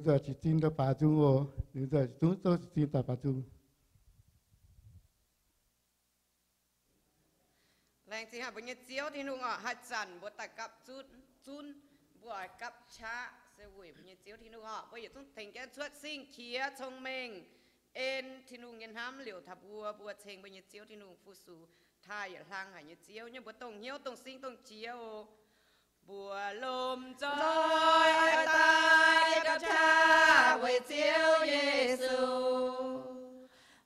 zuqc zinh daaih baaix nzung oc. Ninh zuqc zungv zouv zinh daaih baaix nzung. Laengz zingh haic mbuo nyei Ziouv Tin-Hungh oc. Haaix zanc mbuo daaih gapv zunv, zunv, mbuo oix gapv qaqv se weic mbuo nyei Ziouv Tin-Hungh oc. Mbuo yietc zungv tengx jienv cuotv singh qiex cong-mengh en Tin-Hungh nyei hnamv liouc taux mbuo. Mbuo ceng mbuo nyei Ziouv Tin-Hungh, fu-sux taaih yietc hlang haic nyei Ziouv, nyei mbuo dongh hnyouv dongh sing dongh qiex oc. Mbuo lomh nzoih oix daaih gapv qaqv weic Ziouv Yesu.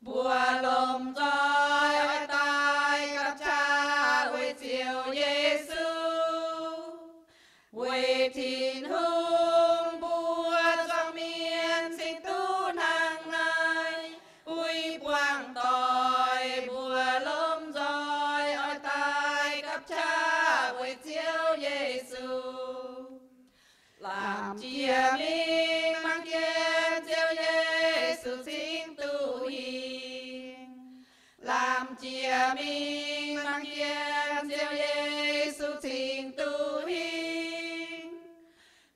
Mbuo lomh nzoih oix daaih gapv qaqv weic Ziouv Yesu. Weic Tin-Hungh mbuo zuangx mienh cingx duqv hnangv naaiv, uix buangh doic mbuo lomh nzoih oix daaih gapv qaqv weic Ziouv Yesu. Lamh jiex mingh mangc jienv Ziouv Yesu cingx duqv hingh. Lamh jiex mingh mangc jienv Ziouv Yesu cingx duqv hingh.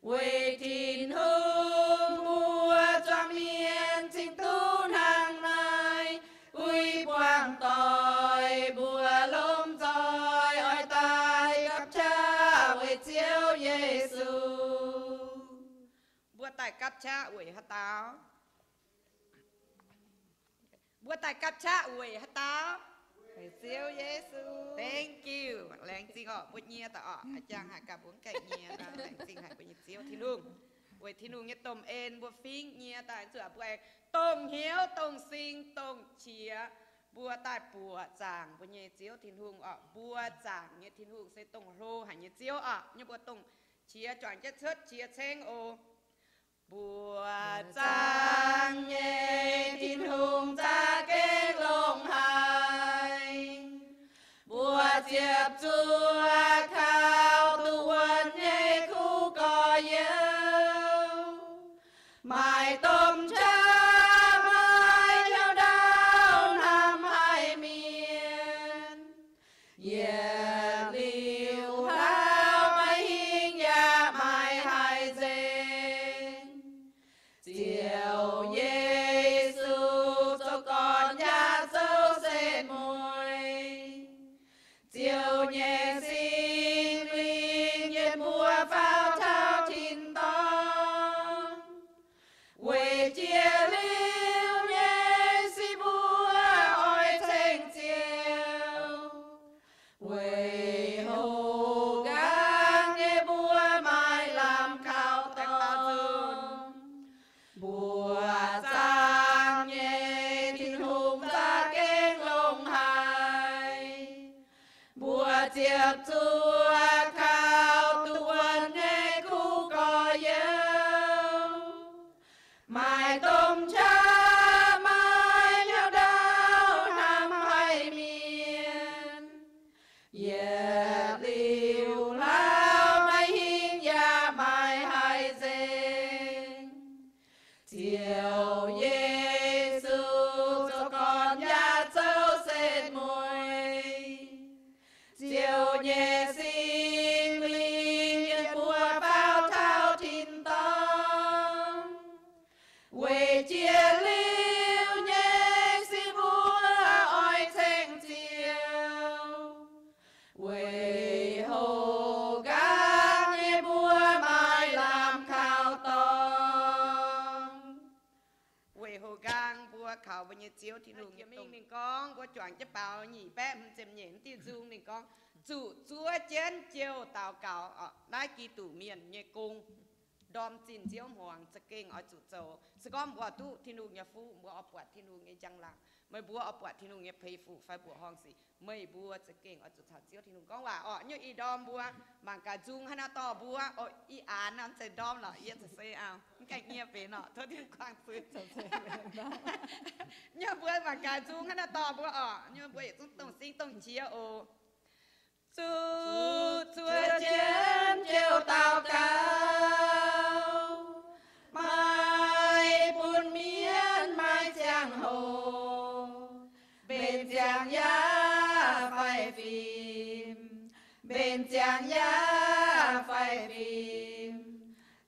Weic Tin-Hungh mbuo zuangx mienh cingx duqv hnangv naaiv, uix buangh doic mbuo lomh nzoih oix daaih gapv qaqv weic Ziouv Yesu. Mbuo daaih gapv qaqv weic haaix dauh? Mbuo daaih gapv qaqv weic haaix dauh? Weic Ziouv Yesu. Thank you. Laengz zingh oc, mbuo nyie daaih oc. A'jang haic gaax mbuo mv gaengh nyie. Laengz zingh haic mbuo nyei Ziouv Tin-Hungh. Weic Tin-Hungh nyei domh en mbuo fingx nyie daaih zuqc mbuo aengx dongh hnyouv dongh sing dongh qiex. Mbuo daaih buoqc zaangc mbuo nyei Ziouv Tin-Hungh oc. Mbuo zaangc nyei Tin-Hungh se dongh hlo haic nyei Ziouv oc. Nyei mbuo dongh qiex juangc jienv cuotv qiex ceng oc. Mbuo zaangc nyei Tin-Hungh za'gengh longx haic. Mbuo ziepc zuoqv kaux duqv wuonx nyei kuv gorx-youz, maaih domh qaqv maiv hnyouv ndaauv hnamv haih mienh. Yietc liuz hlauv maiv hingh yaac maiv haih nzengc. Ziouv Yesu zoux gorn yaac zoux setv mueiz. Ziouv nyei Singx Lingh yiem mbuo faaux taux tin-dorngh. Weic jiex liuz nyei se mbuo oix ceng Ziouv. Weic hoqc nqaang nyei mbuo maaih lamh kaux dorngx. Mbuo zaangc nyei Tin-Hungh za'gengh longx haic. Mbuo ziepc zuoqv kaux duqv wuonx nyei kuv gorx-youz, maaih domh qaqv maiv hnyouv ndaauv hnamv haih mienh. Yietc liuz hlauv maiv hingh yaac maiv haih nzengc. Ziouv Yesu zoux gorn yaac zoux setv mueiz. Ziouv nyei Singx Lingh yiem mbuo faaux taux tin-dorngh. Weic jiex liuz nyei se mbuo oix ceng Ziouv. Weic hoqc nqaang nyei mbuo maaih lamh kaux dorngx. Weic hoqc nqaang mbuo kaux mbuo nyei Ziouv Tin-Hungh nyei mingh. Ninh gorngv, mbuo juangc jienv baaux nyic baeqv hmz ziepc nyeic diuh nzung. Ninh gorngv, zuqc zuov jienv jiou daux gaux. Naaiv Giduc mienh nyei gong, ndorm zinh nziouv hmuangx za'gengh oix zuqc zoux. Se gorngv mbuo duqv Tin-Hungh nyei fuqv, mbuo oix buatc Tin-Hungh nyei njang-laangc, meih mbuo oix buatc Tin-Hungh nyei peix fuc fai mbuoqc horngh sic, meih mbuo za'gengh oix zuqc caux Ziouv Tin-Hungh gorngv waac orqc. Nyei ih ndorm mbuo mangc gaax nzung hnangv naaiv dorh mbuo, ih aanx nor se ndorm lorqc, yie za'gengh aa, mv gaengh nyie benx orqc, tov Tin-Hungh guangc zuiz. Nyei mbuo mangc gaax nzung hnangv naaiv dorh mbuo orqc. Nyei mbuo yietc zungv dongh singv dongh qiex oc. Zuqc zuov jienv jiou daux gaux, maaih bun mienv maaih ziangh hoc, mbenc ziangx yaac fai fim, mbenc ziangx yaac fai fim,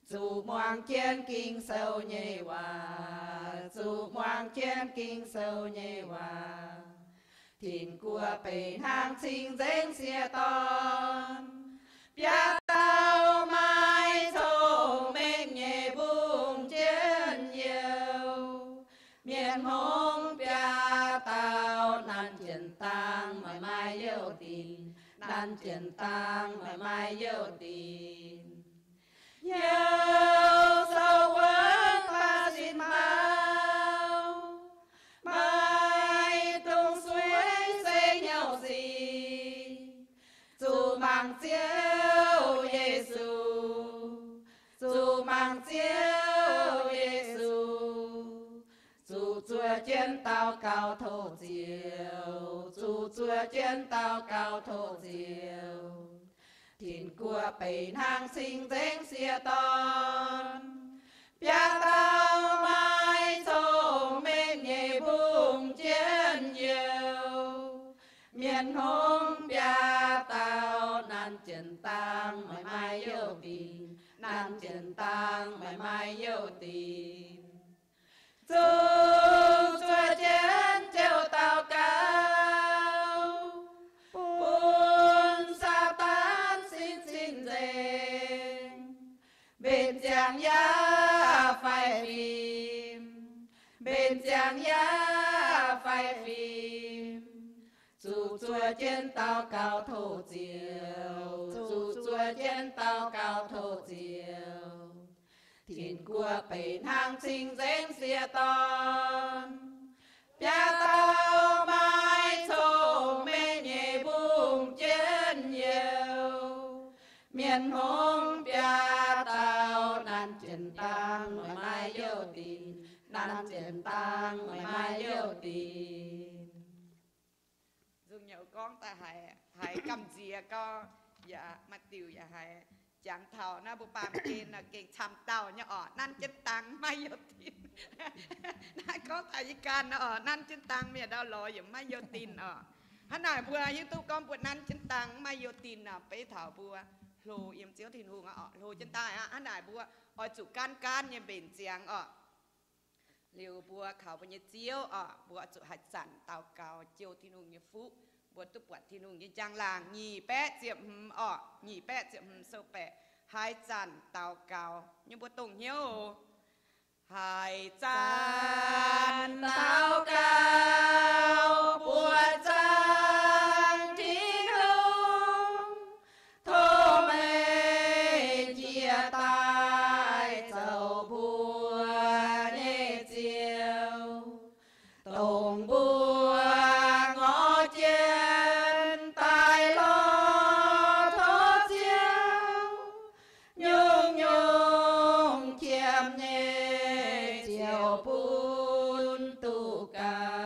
zuqc muangx muangx jienv Ging-Sou nyei waac, zuqc muangx jienv Ging-Sou nyei waac. Tin-Guoqv benx hnangv cing-nzengc sieqv dorn, biaa dauh maaih cong-mengh nyei mbungv jienv youh. Mienh hngongx biaa dauh, nanv jienv dangh maaih maaih youh dinc, nanv jienv dangh maaih maaih youh dinc. Hnyouv sou wuonv baac sin mau, maiv dungx suiv se hnyouv sic. Zuqc mangc Ziouv Yesu, zuqc mangc Ziouv Yesu, zuqc zuov jienv daux gaux tov Ziouv, zuqc zuov jienv daux gaux tov Ziouv. Tin-Guoqv benx hnangv cing-nzengc sieqv dorn, biaa dauh maaih cong-mengh nyei mbungv jienv youh. Mienh hngongx biaa dauh, nanv jienv dangh maaih maaih youh dinc, nanv jienv dangh maaih maaih youh dinc. Zuqc zuov jienv Ziouv daux gaux, bun Saadaan sin cing-nzengc. Mbenc ziangx yaac faix fim, mbenc ziangx yaac faix fim. Zuqc zuov jienv daux gaux tov Ziouv, zuqc zuov jienv daux gaux tov Ziouv. Tin-Guoqv benx hnangv cing-nzengc sieqv dorn, biaa dauh maaih cong-mengh nyei mbungv jienv youh. Mienh hngongx biaa dauh, nanv jienv dangh maaih maaih youh dinc, nanv jienv dangh maaih maaih youh dinc. Nzung Nyouz gorngv daaih haiz, haiz gamh nziex gorngv, yaac maaih diuc yaac haiz jangx taux naaiv mbuo baamh gen nor gengh camv dauh nyei orqc, nanv jienv dangh maiv youh dinc. Naaiv gorngv taux yie ganh orqc, nanv jienv dangh mienh ndau lorz yaac maiv youh dinc orqc. Hnangv naaic mbuo hiuv duqv gorngv mbuo nanv jienv dangh maiv youh dinc nor, beiv taux mbuo hlo yiem Ziouv Tin-Hungh orqc, hlo jienv daaih aqv. Hnangv naaic mbuo oix zuqc gaanv gaanv nyei mbenc ziangx orqc. Liuz mbuo kaux mbuo nyei Ziouv orqc, mbuo oix zuqc haaix zanc daux gaux jouh Tin-Hungh nyei fuqv, mbuo duqv buatc Tin-Hungh nyei njang-laangc. Nyic baeqv ziepc hmz orqc, nyic baeqv ziepc hmz sou baeqc, haaix zanc daux gaux nyei mbuo dongh hnyouv. Haaix zanc daux gaux buoqc zaangc Tin-Hungh, tov meih njiec daaih zoux mbuo nyei Ziouv, dongh mbuo ngorc jienv daaih lorz tov Ziouv, nyungc-nyungc qiemx nyei ziouc bun duqv gaux.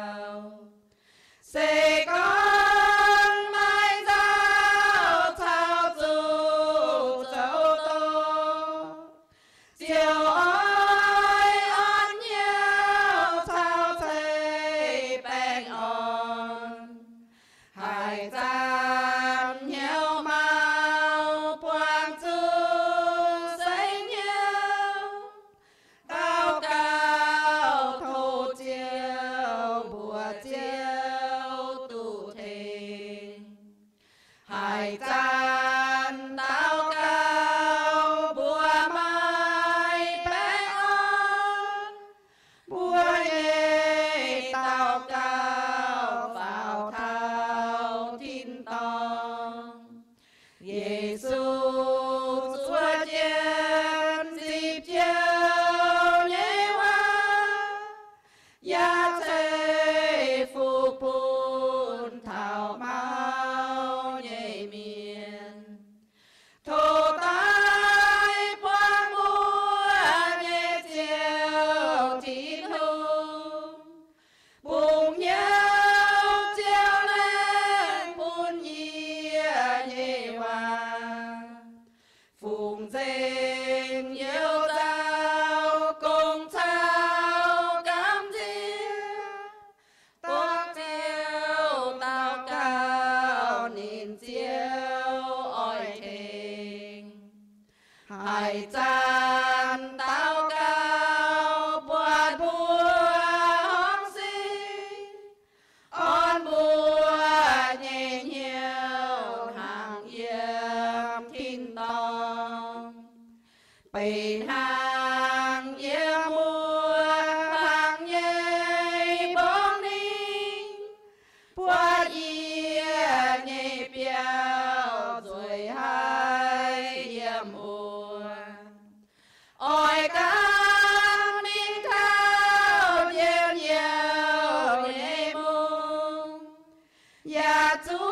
A'zuv